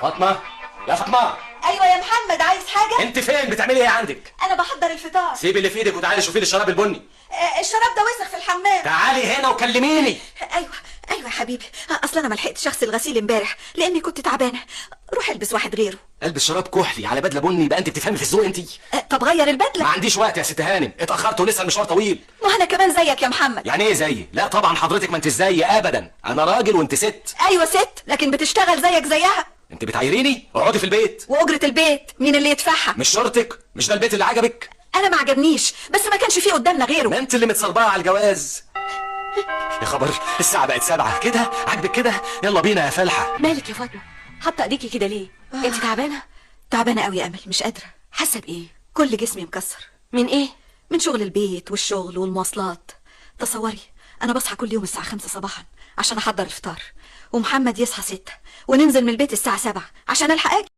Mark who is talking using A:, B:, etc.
A: فاطمة، يا فاطمة.
B: ايوه يا محمد، عايز حاجة؟
A: انت فين؟ بتعملي ايه عندك؟
B: انا بحضر الفطار.
A: سيبي اللي في ايدك وتعالي شوفي لي الشراب البني.
B: الشراب ده وسخ في الحمام.
A: تعالي هنا وكلميني.
B: ايوه ايوه يا حبيبي، اصل انا ما لحقتش اغسل غسيل امبارح لاني كنت تعبانة. روح البس واحد غيره.
A: البس شراب كحلي على بدله بني؟ يبقى انت بتفهمي في الذوق انت.
B: طب غير البدلة.
A: ما عنديش وقت يا ست هانم، اتاخرت ولسه المشوار طويل.
B: ما انا كمان زيك يا محمد.
A: يعني ايه زيي؟ لا طبعا حضرتك ما انت زيي ابدا، انا راجل وانت ست.
B: ايوه ست، لكن بتشتغل زيك زيها.
A: انت بتعايريني؟ اقعدي في البيت.
B: واجره البيت مين اللي يدفعها؟
A: مش شرطك؟ مش ده البيت اللي عجبك؟
B: انا ما عجبنيش، بس ما كانش فيه قدامنا غيره.
A: ما انت اللي متصربعه على الجواز. يا خبر، الساعة بقت 7 كده. عاجبك كده؟ يلا بينا يا فالحه.
C: مالك يا فاطمة؟ حاطه ايديكي كده ليه؟ انت تعبانة؟
B: تعبانة قوي يا امل، مش قادرة.
C: حاسه بايه؟
B: كل جسمي مكسر.
C: من ايه؟
B: من شغل البيت والشغل والمواصلات. تصوري انا بصحى كل يوم الساعة 5 صباحا عشان احضر الفطار، ومحمد يصحى 6، وننزل من البيت الساعة 7 عشان الحق اجي.